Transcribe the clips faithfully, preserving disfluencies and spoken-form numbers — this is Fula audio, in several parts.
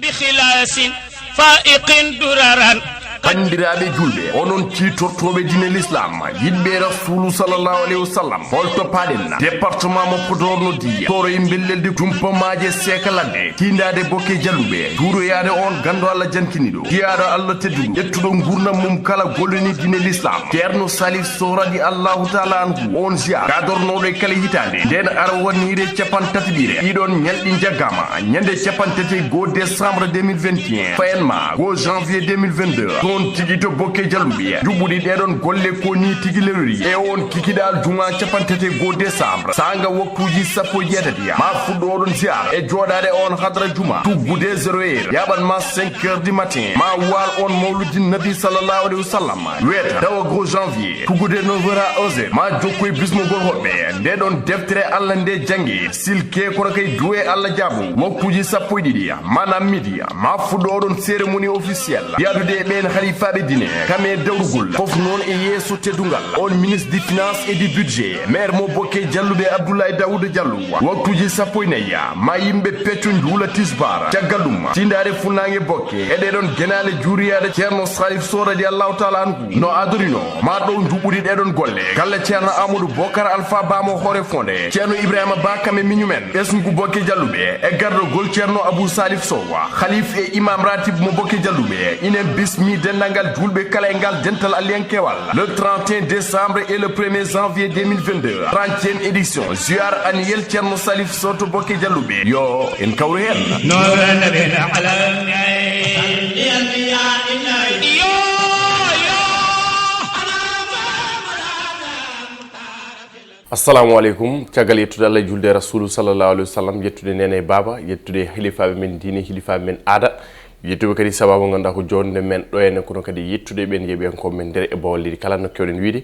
بخلاص فائق دررا. Banndiraaɓe juulɓe, onon ciitortooɓe diine l'islam, yiɗɓe Rasuulu sallallahu alayhi wa sallam, hol toppaɗen département mo Podor no diya toro e mbellelde jumpa maaje seeka ladde, tiindaade bokke jalluɓe, juuroyaade on ganndo Allah jankiniɗo, jiyaaɗo Allah tedduɗo, ƴettuɗo nguurndam mum kala gollini diine l'islam, Ceerno Salif Sow radi Allahu taala anhu, on ziyaara gadornooɗo e kala hitaande, nden ara wonniire capan tati ɓire, ɗiɗon ñalɗi njaggaama, ñande capan tati e goo décembre deux mille vingt et un, fayan ma goo janvier deux mille vingt-deux, toon tigi to bokke jalluɓe, juɓɓuɗi ɗeɗon golle ko ni tigi lewri, e on kikiɗal juma capan tati e goo décembre, sanga waktuuji sappo e jeetati, ma fuɗɗo oɗon ziyaara e jooɗaade on hadra juma, tuggude zéro heure, yaɓan ma cinq heures du matin, ma waal on mawludi nabi sallallahu alayhi wa sallam, weeta tawa goo janvier, tuggude neuf heures à onze heures, ma jokku e bismogol hoɓɓe, nde ɗon deftere Allah nde jannge, silke kono kay duwe Allah jaabo, waktuuji sappo e ɗiɗi, maanaam midi, ma fuɗɗo oɗon cérémonie officielle, yaadude e ɓeen halifaaɓe diine, kam e dawrugol, fof noon e yeeso teddungal, on ministre du finance et du budget, maire mo bokke jalluɓe Abdoulaye Daouda Diallo, waktuuji sappo e nayi, ma yimɓe pecco njuula tisbaar, caggal ɗum, tiindaade funnaange bokke, e ɗeɗon genaale juuriyaade Ceerno Salif Sow radi Allahu taala anhu, no adorino, ma ɗo njuɓɓudi ɗeɗon golle, galle Ceerno Amadou Bokar Alpha Ba mo hoore fonde, Ceerno Ibrahima Ba kam e miñumen, ɓesngu bokke jalluɓe, e gardogol Ceerno Abou Salif Sow, Khalif e Imam Ratib mo bokke jalluɓe, inen bismi denndangal juulɓe kala e ngal dental alliyankewal, le trente et un décembre et le premier janvier deux mille vingt-deux, trentième édition, ziar annuel Ceerno Salif Sow to bokke jalluɓe, yo en kawru heen. نور النبي الأعلى. يا، يا. Assalamu aleykum. Caggal yettude Allah e julde e Rasulu sallallahu alaihi wasallam, yettude nene e baaba, yettude hilifaaɓe men diine, hilifaaɓe men aada, yettuɓe kadi sababu ngannduɗaa ko joɗnde men ɗo henne, kono kadi yettude ɓen yeeɓiyankooɓe men nder e bawal leydi kala no kewɗen wiide.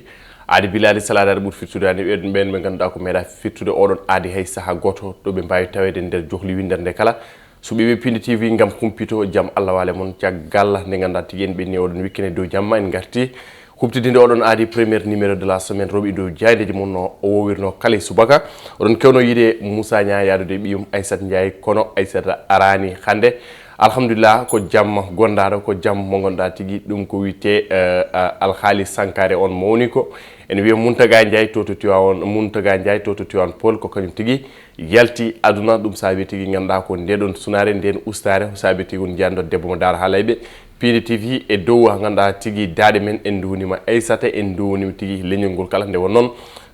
Aadi bilaali salaadaade ɓuri firtude ani ɓen ɓen ɓe ngannduɗaa ko meeɗa firtude oɗon aadi hay saha gooto ɗo ɓe mbaawi taweede nder johli winndere nde kala. So ɓe wiyi Pindi T V ngam humpito, jam Allah waale mon. Caggal nde ngannduɗaa tigi en ɓenni oɗon weekend e dow jamma, en ngarti huɓtidinde oɗon aadi premier numéro de la semaine, rowɓe dow jaayndeeji mon no o wowirno kala e subaka. Oɗon kewno yiide Moussa Niang yaadude e ɓiyum Aissata Ndiaye, kono Aissata araani hannde. Alhamdulillah, ko jam gondaaɗo, ko jam mo ngannduɗaa tigi ɗum ko wiyetee, eh, ah, alhaali Sankare on mo woni ko ene wiyee Mountaga Ndiaye to to Tivaouane, Mountaga Ndiaye to to Tivaouane Peulh, ko kañum tigi yalti aduna. Ɗum saabi tigi ngannduɗaa ko ndeɗon sunaare, nden ustaare, ko saabi tigi on jiyannoo debbo mo Daara Halayɓe, Pindi T V e dow, ngannduɗaa tigi daaɗe men en nduwniima Aissata, en nduwniima tigi leñol ngol kala. Nde won noon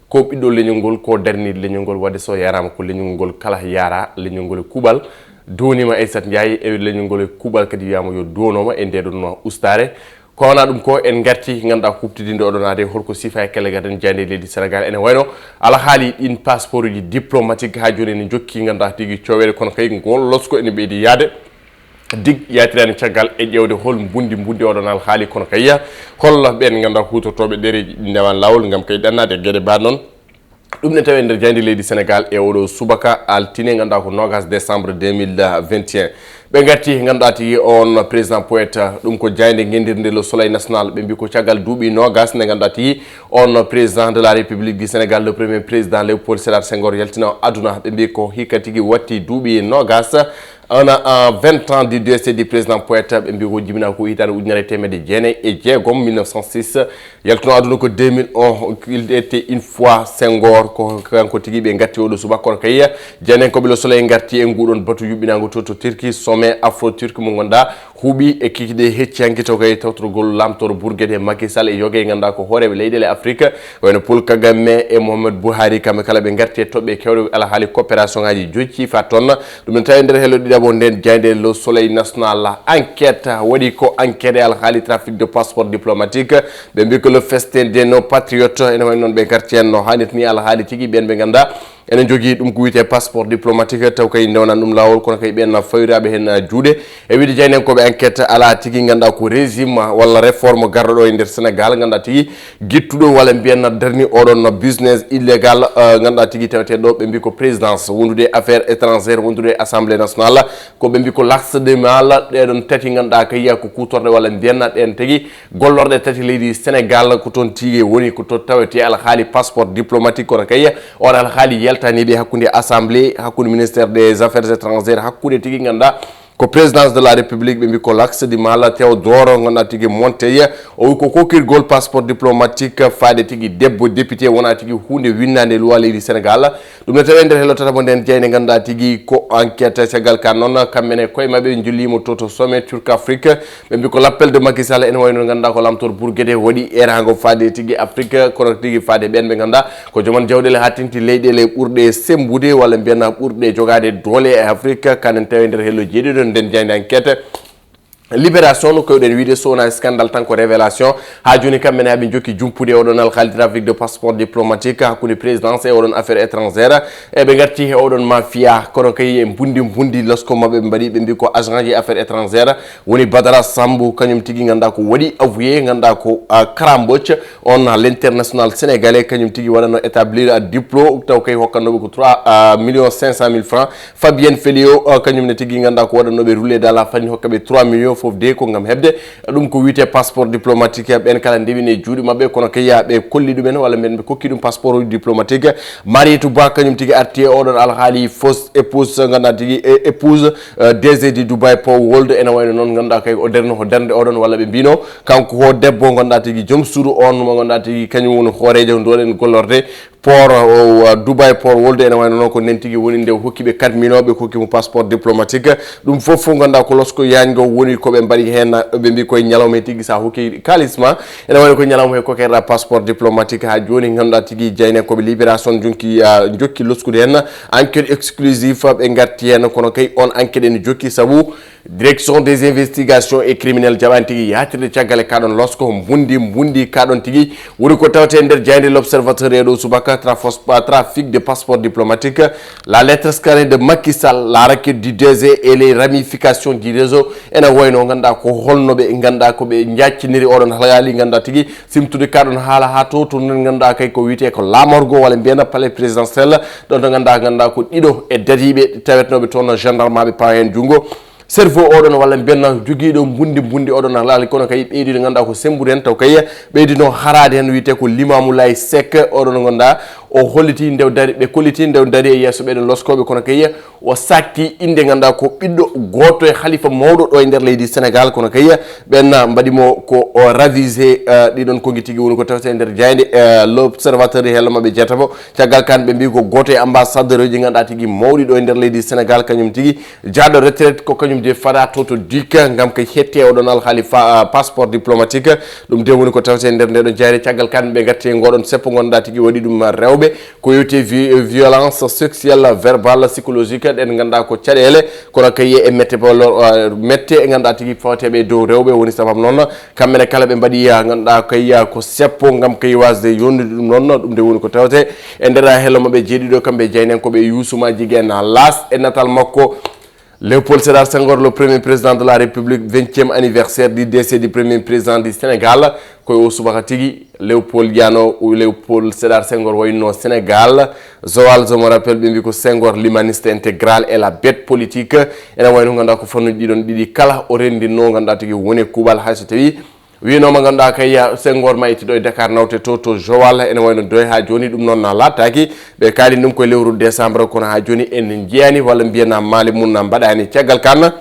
ko ɓiɗɗo leñol ngol, ko darni leñol ngol, waɗde so yaraama ko leñol ngol kala yara, leñol ngol e kuuɓal. Nduwniima Aissata Ndiaye e leñol ngol e kuuɓal kadi wiyaama yo duwanooma e ndeɗon ustaare. Ko wonaa ɗum ko en ngarti ngannduɗaa huɓtidinde oɗon aadi holko sifa e kelle gaden jaaynde leydi Sénégal, ene wayno alhaali ɗin passeport uji diplomatique haa jooni ene njokki ngannduɗaa tigi cooweede, kono kay ngol losko ene ɓeydi yaade. Dig yaatirani caggal e ƴeewde hol mbundi mbundi oɗon alhaali, kono kay hol ɓen ngannduɗaa huutortooɓe ɗereeji ɗi ndewani laawol ngam kay ɗannaade e geɗe mbaɗ noon. Ɗum ne tawi e nder jaaynde leydi Sénégal e oɗo subaka altine ngannduɗaa ko nogas décembre deux mille vingt et un. Ɓe ngarti ngannduɗaa tigi on président poète, ɗum ko jaaynde ngenndirnde Le Soleil National, ɓe mbi ko caggal duuɓi nogas nde ngannduɗaa tigi on président de la République du Sénégal, le premier président Léopold Sédar Senghor yaltino aduna, ɓe mbi ko hikka tigi watti duuɓi nogas. On a, euh, vingt ans du décès du président poète, ɓe mbi ko jibinaa ko hitaande ujunere e teemedde jeenayi e jeegom, mille neuf cent six. Yaltuno aduna ko deux mille un, il était une fois Senghor, ko kanko tigi ɓe ngatti oɗo subaka. Kono kay, jaayndiyankooɓe Le Soleil ngarti e nguɗon batu yuɓɓinaango to, to Turquie, sommet Afro-Turc mo ngannduɗaa huuɓi e kikiɗe hecci hanki to kay tawtorgol laamtoro burgede Macky Sall e yoge ngannduɗaa ko hooreeɓe leyɗeele Afrique, wayno Paul Kagame e Mohamed Buhari, kamɓe kala ɓe ngarti e toɓɓe kewɗe alhaali coopération ngaji joyi ciifa toon. Ɗum ne tawi nder hello ɗiɗaɓo nden jaaynde Le Soleil National, Enquête waɗi ko enquête e alhaali trafic de passeport diplomatique. Ɓe mbi ko le festin de nos patriotes, ene wayno noon ɓe ngarti hen no hannirta ni alhaali tigi ɓen ɓe ngannduɗaa ene njogii ɗum ko wiyetee passeport diplomatique, taw kay ndewnan ɗum laawol, kono kay ɓen fawiraaɓe heen juuɗe. E wiyde jaayndiyankooɓe enquête, alaa tigi ngannduɗaa ko régime walla réforme garɗo ɗo e nder Sénégal, ngannduɗaa tigi gittuɗo walla mbiyen darni oɗon business illégal, eh, ngannduɗaa tigi tawetee ɗo ɓe mbi ko présidence, wondude affaires étrangères, wondude assemblée nationale, ko ɓe mbi ko l'axe de mal, ɗeɗon tati ngannduɗaa kay ko kuutorɗe walla mbiyen ɗen tigi gollorɗe tati leydi Sénégal, ko toon tigi woni, ko to tawetee alhaali passeport diplomatique, kono kay on alhaali yaltaniiɓe hakkunde assemblée, hakkunde ministère des affaires étrangères, hakkunde tigi ngannduɗaa Ko présidence de la République, ɓe mbi ko l'axe du mal, Théodore, ganduɗa tigi Montey, o wi ko kokirgol passeport diplomatique faade tigi debbo député wona tigi hunde winnande loi leydi Sénégal. Ɗum ne tawi e nder hello tata mo nden jeyde ganduɗa tigi ko enquête. Caggal ka noon, kamɓene koye maɓɓe ɓe jullimo to to sommet Turc Afrique. Ɓe mbi ko l'appel de Macky Sall, ene wayno ganduɗa ko lamtor Bourguédé waɗi erago faade tigi Afrique, kono tigi faade ɓen ɓe ganduɗa ko joman jawɗele ha tenti leyɗele ɓurɗe sembude walla mbiyanna ɓurɗe jogade doole e Afrique. Kanen tawi e nder hello jeeɗiɗo nden jeyde enquête. Libération no kewɗen wiide so wona scandale tan ko révélation. Ha joni kamɓe ne haɓe jokki jumpude oɗon alhaali trafic de passeport diplomatique hakkude présidence e oɗon affaire étrangère. E ɓe garti e oɗon mafia kono kay e mbundi mbundi losko maɓɓe ɓe mbaɗi ɓe mbi ko agent ji affaire étrangère woni Badara Sambu, kañum tigi ganduɗa ko waɗi avoué ganduɗa ko ah, Karamboc on à l'international sénégalais, kañum tigi waɗano établir à diplôme taw kay hokkannoɓe ko trois millions cinq cent mille francs. Fabienne Felio, uh, kañum ne tigi ganduɗa ko waɗannoɓe roulé dala fani hokkaɓe trois millions fof de ko gam heɓde ɗum ko wiyete passeport diplomatique. Ɓen kala ndewine juuɗe maɓɓe kono kay ɓe kolli ɗumen walla mbiyen ɓe kokki ɗum passeport diplomatique. Marietou Ba kañum tigi arti e oɗon alhaali fausse épouse ganduɗa tigi e épouse uh, D G du Dubai Port World, ene wayno noon ganduɗa kay o darno o darde oɗon walla ɓe mbino kanko ko debbo ganduɗa tigi joom suudu on mo ganduɗa tigi kañum woni hoorejo ndoɗen gollorde port o Dubai Port World, ene wayno noon ko nden tigi woni nde o hokki ɓe quatre millions ɓe kokki mo passeport diplomatique. Ɗum fof fof ganduɗa ko losko yañgo woni koɓe mbaɗi hen ɓe mbi koye ñalawma he tigi sa hokki kalis ma ene wayno ko ñalawma he kokerɗa passeport diplomatique. Ha joni ganduɗa tigi jeyne koɓe libération jonki ah, jokki loskude hen enquête exclusive ɓe garti hen kono kay on enquête ene jokki saabu direction des investigations et criminels jaɓani tigi yatirde caggal e kaɗon losko mbundi mbundi kaɗon tigi woni ko tawte e nder jayde l'observateur e ɗo subaka trafos- trafic de passeport diplomatique, la lettre scanée de Macky Sall, la requête du D G et les ramifications du réseau. Ene wayno ganduɗa ko holno ɓe ganduɗa ko ɓe jacciniri oɗon halali ganduɗa tigi simtude kaɗon haala ha to to nden ganduɗa kay ko wiyete ko lamorgo walla mbiyana palais présidentiel. Ɗon to ganduɗa ganduɗa ko ɗiɗo e dadiɓe tawetnoɓe toon gendarme maɓe pawa hen junngo cerveau oɗon walla mbiyanna jogiiɗo mbundi mbundi oɗon halali kono kay ɓeydi ɗo ganduɗa ko sembude hen taw kay ɓeydi no harade hen wiyete ko Limamoulaye Seck oɗon ganduɗa o holliti nde o dari ɓe kolliti nde o dari e yeeso ɓeɗon loskoɓe kono kay o sakti inde ganduɗa ko ɓiɗɗo goto e halifa mawɗo ɗo e nder leydi Sénégal kono kay ɓen mbaɗimo ko o ravise. Ɗiɗon kongi tigi woni ko tawte e nder jayde l'observateur e hello maɓɓe jeetabo. Caggal kan ɓe mbi ko goto e ambassadeur uji ganduɗa tigi mawɗi ɗo e nder leydi Sénégal kañum tigi jaaɗo retraite ko kañum de fada to to dika gam kay hette oɗon alhaali passeport diplomatique. Ɗum de woni ko tawte e nder ndeɗo jayre caggal kan ɓe gatti e ngoɗon seppo gonda tigi waɗi ɗum rewɓe ko yewte violence sexuelle verbale psychologique ɗen ganduɗa ko caɗele kono kay e mette mette e ganduɗa tigi fawteɓe e dow rewɓe woni sababu noon. Kamɓene kala ɓe mbaɗi ya ganduɗa kay ya ko seppo gam kay wasde yonnude ɗum noon ɗum de woni ko tawte e nder hello maɓɓe jeeɗiɗo kamɓe jeynen koɓe yusumaji guen las e natal makko. Léopold Sédar Senghor, le premier président de la République, vingtième anniversaire du décès du premier président du Sénégal. Koye o subaka tigi Léopold Diano, Léopold Sédar Senghor wayno Sénégal. Joal, je me rappelle ɓe mbi ko Senghor l'humaniste intégral et la bête politique. Ene wayno ganduɗa ko fannuji ɗiɗon ɗiɗi kala o rendinno ganduɗa tigi woni kuuɓal hayso tawi winoma ganduɗa kay Senghor ma itti ɗo e Dakar nawte to to Joal ene wayno doy ha joni ɗum noon na lattaki. Ɓe kaali ɗum koye lewru décembre kono ha joni en jeyani walla mbiyana maali mum na mbaɗani caggal kan.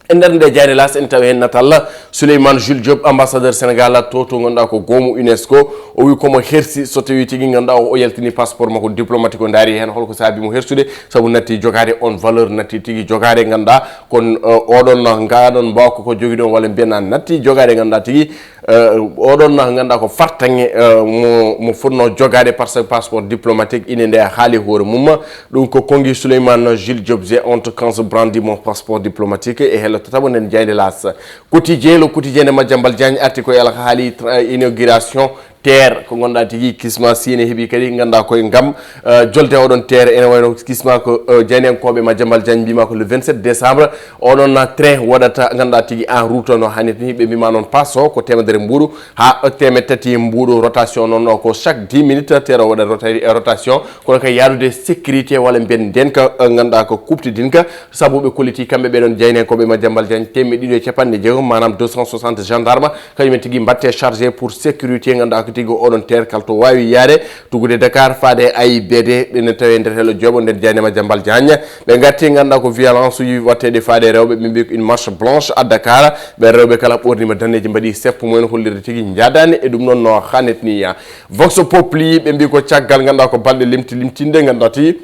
E nder nde jayde las en tawi hen natal Souleymane Jules Diop ambassadeur Sénégal to to ganduɗa ko goomu UNESCO. O wi komo hersi so tawi tigi ganduɗa o yaltini passeport makko diplomatique o daari hen holko saabi mo hersude saabu natti jogade on valeur natti tigi jogade ganduɗa kon oɗon ngaɗon mbawko ko jogiɗon walla mbiyanna natti jogade ganduɗa tigi oɗon ganduɗa ko fartange mo mo fotno jogade par ce que passeport diplomatique ine nde haali hoore mum. Ɗum ko kongi Souleymane Jules Diop je honte quand je brandis mon passeport diplomatique e hello tataɓo nden jayde las. Quotidien, le quotidien de Madiambal Diagne arti ko e alhaali inauguration terre ko ganduɗa tigi kisma sine heeɓi kadi ganduɗa koye gam jolde oɗon terre ene wayno kisma ko jayniyankoɓe Madiambal Diagne mbima ko le vingt-sept décembre oɗon train waɗata ganduɗa tigi en route no hannirta ni ɓe mbima noon passe o ko temedere mbuuɗu ha temedde tati mbuuɗu rotation noon o ko chaque dix minutes terre o waɗa rotation kono kay yaadude sécurité walla mbiyen ndenka ganduɗa ko kuɓtidinka. Saabu ɓe kolliti kamɓe ɓeɗon jayniyankoɓe Madiambal Diagne temedde ɗiɗi e capanɗe jeegom manam deux cent soixante gendarme kañumen tigi mbatte chargé pour sécurité ganduɗa ko tigi oɗon terkal to wawi yaade tugude Dakar faade A I B D. Ɓe ne tawi nder helo joɓo nder jaynema Jambal Diagne. Ɓe gatti ganduɗa ko violence uji watteɗi faade rewɓe, ɓe mbi ko une marche blanche à Dakar. Ɓe rewɓe kala ɓornima daneji mbaɗi seppo mumen hollirde tigi jadani e ɗum noon no hannirta ni. Vox Populi ɓe mbi ko caggal ganduɗa ko balɗe limti limtinde ganduɗa tigi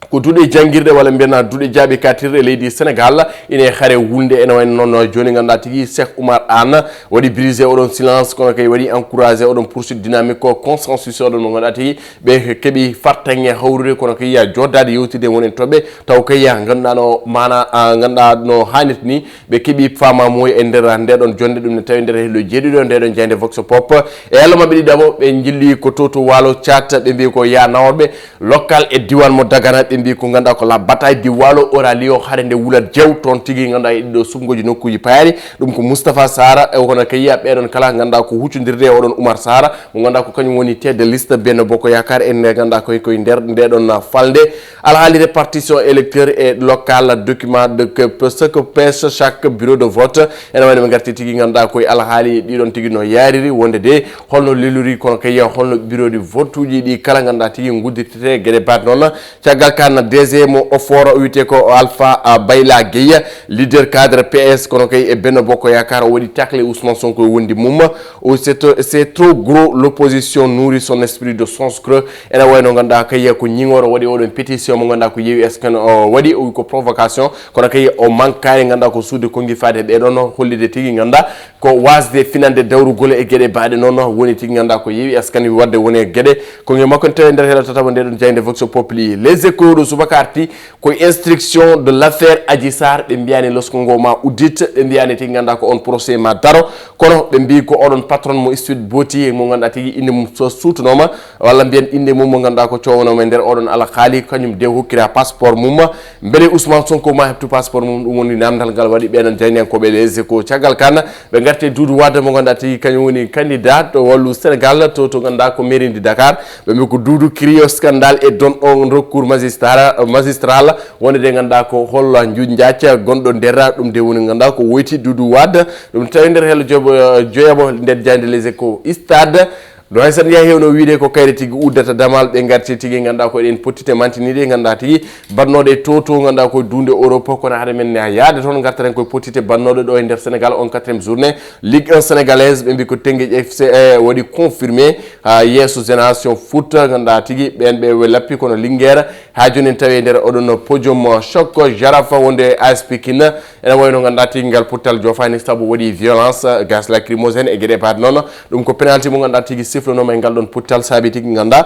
ko duuɗe janngirɗe walla mbiyen duuɗe jaaɓi katirɗe leydi Sénégal ine hare wulnde. Ene wayno noon joni ganduɗa tigi Cheikh Oumar Anne waɗi brisé oɗon silence, kono kay waɗi encouragé oɗon poursuite dynamique ko consensus oɗon mo ganduɗa tigi ɓe keeɓi fartaŋŋe hawrude, kono kay ya joddade yewtide wonen toɓɓe taw kay ya ganduɗa no mana ganduɗa no hannirta ni ɓe keeɓi famamuya e nder ndeɗon jonde. Ɗum ne tawi nder helo jeeɗiɗo ndeɗon jaynde Vox Pop e Allah maɓɓe ɗiɗaɓo ɓe jilli ko to to Waalo Caat, ɓe mbi ko ya naworɓe local e diwan mo Dagana, ɓe mbi ko ganduɗa ko la bataille du Waalo aura lieu, hare nde wulat jeew toon tigi ganduɗa e ɗiɗo subgoji nokkuji payaɗi. Ɗum ko Moustapha Sarr e kono kay yiya ɓeɗon kala ganduɗa ko huccodirde e oɗon Oumar Sarr mo ganduɗa ko kañum woni tête de liste Benno Bokk Yaakaar, en nde ganduɗa koye koye nder ndeɗon falde. Alhaali répartition électeur et local, document de que ce que pèse chaque bureau de vote. Ene wayno ɓe garti tigi ganduɗa koye alhaali ɗiɗon tigi no yariri wonde de holno lelori, kono kay holno bureau de vote uji ɗi kala ganduɗa tigi guddirtete gueɗe baɗe noon. Caggal kan D G mo OFOR o wiyete ko Alpha Bayla Gueye, leader cadre P S kono kay e Benno Bokk Yaakaar, o waɗi taclé Ousmane Sonko e wondi mum. O c'est c'est trop gros, l'opposition nourrit son esprit de songe creux. Ene wayno ganduɗa kay ko ñiŋoore waɗi oɗon pétition mo ganduɗa ko yeewi eskan o waɗi o wi ko provocation, kono kay o mankaani ganduɗa ko suude konngi faade ɓeɗon hollide tigi ganduɗa ko wasde finande dawrugol e gueɗe baɗe noon woni tigi ganduɗa ko yeewi eskan wi wadde woni e gueɗe konngi makko ne tawi nder hela tataɓo ndeɗon jaynde Vox Populi. Les Échos ɗo subaka arti ko instruction de l'affaire Adji Sarr, ɓe mbiyani losko ngo ma uddit, ɓe mbiyani tigi ganduɗa ko on procès ma daro, kono ɓe mbi ko oɗon patron mo Sweet Beauty mo ganduɗa tigi inde mum so suutunoma walla mbiyen inde mum mo ganduɗa ko cowanoma e nder oɗon alhaali, kañum de hokkira passeport mum. Beele Ousmane Sonko ma heɓtu passeport mum? Ɗum woni namdal ngal waɗi ɓeɗon jayniyankoɓe Les Échos. Caggal kan ɓe garte Doudou Wade mo ganduɗa tigi kañum woni candidat to Wallu Sénégal to to ganduɗa ko mairie de Dakar. Ɓe mbi ko Doudou crie au scandale et donne un recours magistral, magistral. Wonde de ganduɗa ko hol njuuj njaac gonɗo nder ɗum de woni ganduɗa ko woyti Doudou Wade. Ɗum tawi nder helo jobo joyabo nder jaynde Les Échos. Stade no hay sat ya hewno wiide ko kayre tigi uddata damal, ɓe garti tigi ganduɗa ko eɗen pottite mantiniɗe ganduɗa tigi batnoɗe to to ganduɗa ko dunde Europe, kono hade men yaade toon gartaren koye pottite batnoɗe ɗo e nder Sénégal on quatrième journée Ligue un sénégalaise. Ɓe mbi ko Teungueth F C e waɗi confirmé ha yeeso Génération Foot ganduɗa tigi ɓen ɓe we lappi kono Linguère ha joni en tawi e nder oɗon podium choc. Jaraaf wonde A S Pikine ene wayno ganduɗa tigi ngal pottal jofani sabu waɗi violence, gaz lacrymogène e gueɗe baɗe noon. Ɗum ko penalty mo ganduɗa tigi siflanoma e ngal ɗon pottal saabi tigi ganduɗa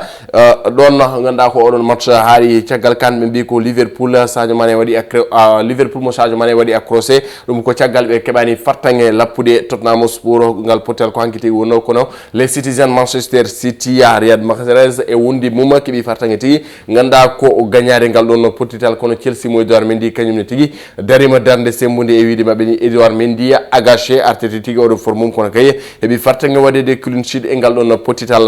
ɗon ganduɗa ko oɗon match haari caggal kan ɓe mbi ko Liverpool Sadio Mané waɗi accro- Liverpool mo Sadio Mané waɗi accroché. Ɗum ko caggal ɓe keɓani fartaŋŋe lappude Tottenham Hotspur ngal pottal ko hanki tigi wonno kono Les Citizens Manchester City ya Riyad Mahrez e wondi mum keɓi fartaŋŋe tigi ganduɗa ko gagnade ngal ɗon pottital, kono Chelsea mo Edouard Mendy kañum ne tigi darima darde sembude e wiide maɓɓe ni Edouard Mendy agaché, Arteta tigi oɗo forme mum kono kay heɓi fartaŋŋe waɗede clean sheet e ngal ɗon pottital.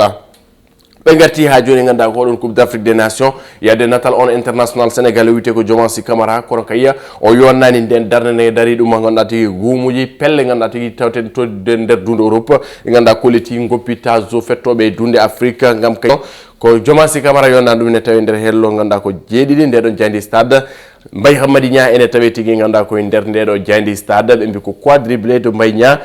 Ɓe garti ha joni ganduɗa ko oɗon Coupe d'Afrique des Nations yadde natal on international Sénégal wiyete ko Diomansy Kamara, kono kay o yonnani nden darde nde dari ɗum ganduɗa tigi gumuji pelle ganduɗa tigi tawten to nder dunde Europe. Ganduɗa ko leti goppi taso fettoɓe e dunde Afrique gam kay ko Diomansy Kamara yonna ɗum ne tawi nder hello ganduɗa ko jeeɗiɗi ndeɗon jayndi stade. Mbaye Hammadi Niang ene tawi tigi ganduɗa koye nder ndeɗo jayndi stade, ɓe mbi ko quadruplé to Mbaye Niang.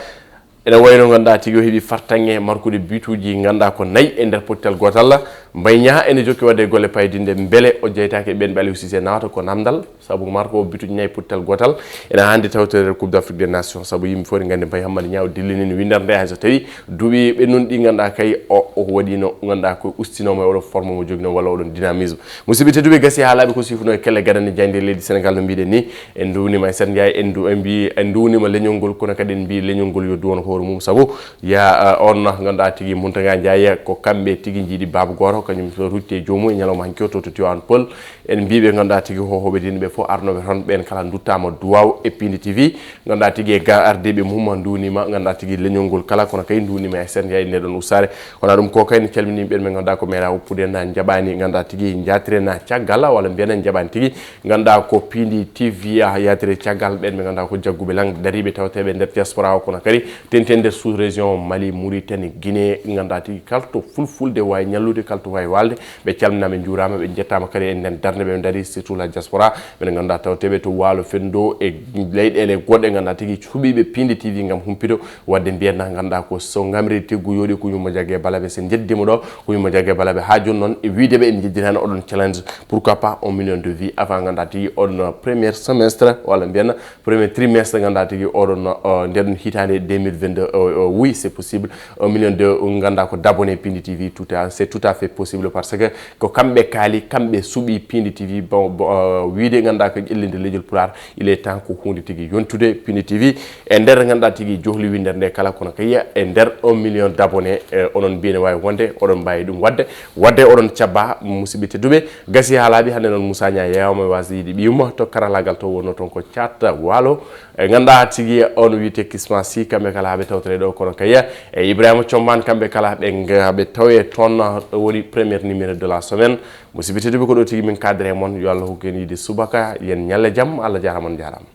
Ene wayno ganduɗa tigi o heeɓi fartaŋŋe markude bituji ganduɗa ko nayi e nder pottal gotal. Mbaye Niang ene jokki wadde golle paydinde beele o jeytaki e ɓen ɓe Aliou Cissé nawata ko namdal. Sabu marko o bituji nayi pottal gotal ene hannde tawtere Coupe d'Afrique des Nations, sabu yimɓe fof ene nganndi Mbaye Hammadi Niang o dillinino winndere nde, hay so tawi duuɓi ɓe noon ɗi ngannduɗaa kay o, o waɗino ngannduɗaa ko ustinoma e oɗo forme mo joginoo walla oɗon dynamisme. Musidɓe tedduɓe, gasi haa laaɓi ko sifuno e kelle gadane jaaynde leydi Sénégal no mbiɗen ni, en nduwnima e Sat Ndiaye, en ndu-, en mbi, en nduwnima leñol ngol, kono kadi en mbi leñol ngol yo duwon hoore mum, sabu ya, uh, on ngannduɗaa tigi Mountaga Ndiaye ko kamɓe tigi njiiɗi baaba gooto, kañum so rutti e joomum e ñalawma hanki o to, to Tivaouane Peulh. En mbiiɓe ngannduɗaa tigi hohooɓe diine ɓe fof arnooɓe toon ɓeen kala nduttaama duwaaw e Pindi T V. Ngannduɗaa tigi e ga ardiiɓe mum nduwnima ngannduɗaa tigi leñol ngol kala, kono kay nduwnima e Sat Ndiaye nde ɗon ustaare. Kono ɗum ko kay ne calmini ɓeen ɓe ngannduɗaa ko meeɗa woppude na njaɓaani ngannduɗaa tigi njaatire na caggal walla mbiyen na njaɓaani tigi ngannduɗaa ko Pindi T V a yaatire caggal ɓeen ɓe ngannduɗaa ko jagguɓe lang dariiɓe tawteeɓe nder diaspora o, kono kadi ten te nder sous-région Mali, Mauritanie, Guinée, ngannduɗaa tigi kala to fulfulde waawi ñallude, kala to waawi waalde. Ɓe calminaama, ɓe njuuraama, ɓe njettaama kadi e nden darnde ɓe ndari, surtout la diaspora. Ɓe ngannduɗaa tawteeɓe to Waalo, Fenndo e leyɗeele goɗɗe, ngannduɗaa tigi suɓiiɓe Piindi T V ngam humpito waɗde mbiyen na, ngannduɗaa ko so ngamri tiggu yooɗi ko yumma jagge balaɓe. So njeddimo ɗo ko yumma jagge balaɓe. Haa jooni noon e wiide ɓe en njedditaani oɗon challenge, pourquoi pas un million de vues avant, ngannduɗaa tigi oɗon premier semestre walla mbiyen premier trimestre, ngannduɗaa tigi oɗon, uh, nde ɗon hitaande deux mille vingt-deux, uh, uh, oui, c'est possible. Un million de, ngannduɗaa ko d'abonnés Piindi T V, tout à, c'est tout à fait possible parce que ko kamɓe kaali, kamɓe suɓi Piindi T V. Bon, bon, uh, wiide ngannduɗaa ko ƴellinde leydi Pulaar, il est temps ko huunde tigi yontude Piindi T V e nder ngannduɗaa tigi johli winndere nde kala, kono kay e nder un million d'abonnés, eh, onon mbiyen waawi wonde, oɗon mbaawi ɗum waɗde. Waɗde oɗon cabba, musidɓe tedduɓe, gasi haa laaɓi. Hannde noon Moussa Niang yeewaama e waasde yiide ɓiyum to karallaagal to, wonnoo toon ko Caat Waalo. E ngannduɗaa tigi on wiyetee Kisma Sy, kamɓe kala haa ɓe tawtore ɗo, kono kay e Ibrahima Thiombane, kamɓe kala ɓe nga-, ɓe tawee toon, woni premier numéro de la semaine. Musidɓe tedduɓe, ko ɗo tigi min kaadere mon, yo Allah hokku en yiide subaka, yen ñalle jam, Allah jaaraama, on jaaraama.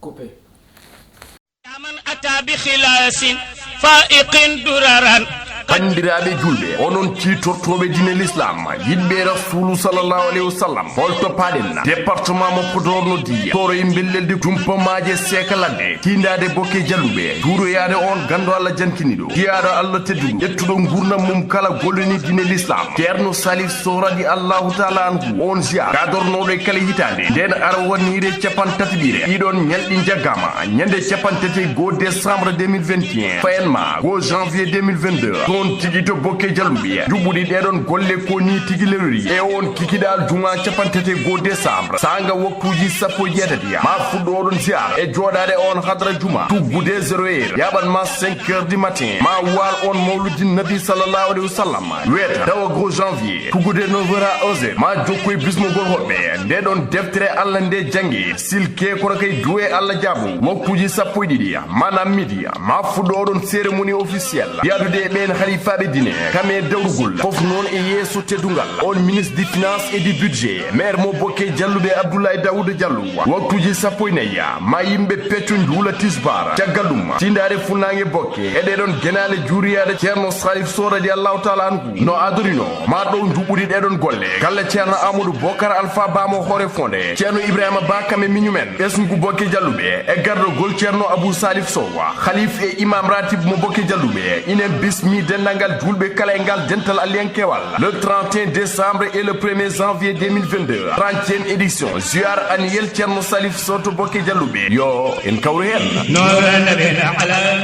Coupé. يا من أتى بخلاص فائق دررا. Banndiraaɓe juulɓe, onon ciitortooɓe diine l'islam, yiɗɓe Rasuulu sallallahu alayhi wa sallam, hol to paaɗen? Département mo Podor noddi, toroy mbelleldi jumpa maaje seeka ladde, tiindaade bokke jalluɓe, juuroyaade on ganndo Allah jankiniiɗo, jiyaaɗo Allah tedduɗo, ƴettuɗo nguurndam mum kala gollini diine l'islam, Ceerno Salif Sow radi Allahu taala anhu, on ziyaara gadornooɗo e kala hitaande. Nden ara wonniire capan tati ɓiire. Ɗiɗon ñalɗi njaggaama, ñande capan tati e goo décembre deux mille vingt et un, fayan ma goo janvier deux mille vingt-deux, toon tigi to bokke jalluɓe. Juɓɓuɗi ɗeɗon golle ko ni tigi lelori. E on kikiɗe aljuma capan tati e goo décembre, saanga waktuuji sappo e jeetati, ma fuɗɗo oɗon ziyaara e jooɗaade on hadra juma, tuggude zéro heure, yaɓan ma cinq heures du matin, ma waal on mawludi Nabi sallallahu alayhi wa sallam. Weeta tawa goo janvier, tuggude neuf heures à onze heures, ma jokku e bismogol hoɓɓe. Nde ɗon deftere Allah nde jannge, silke kono kay duwe Allah jaabo. Waktuuji sappo e ɗiɗi, maanaam midi, ma fuɗɗo oɗon cérémonie officielle. Yaadude e ɓeen halifaaɓe diine, kam e dawrugol. Fof noon e yeeso teddungal on ministre du finance et du budget, maire mo bokke jalluɓe Abdoulaye Daouda Diallo. Waktuuji sappo e nayi, ma yimɓe pecco njuula tisbaar. Caggal ɗum, tiindaade funnaange bokke e ɗeɗon genaale juuriyaade Ceerno Salif Sow radi Allahu taala anhu no adorino ma ɗow njuɓɓudi ɗeɗon golle. Galle Ceerno Amadou Bokar Alpha Ba mo Hoore Fonde, Ceerno Ibrahima Ba kam e miñumen, ɓesngu bokke jalluɓe e gardogol Ceerno Abou Salif Sow, halif e imam ratib mo bokke jalluɓe. Inen bismi denndangal juulɓe kala e ngal dental alliyankewal. Le trente et un décembre et le premier janvier deux mille vingt-deux, trentième édition ziyaar annuel Ceerno Salif Sow to bokke jalluɓe. Yo en kawru heen. نور النبي الأعلى.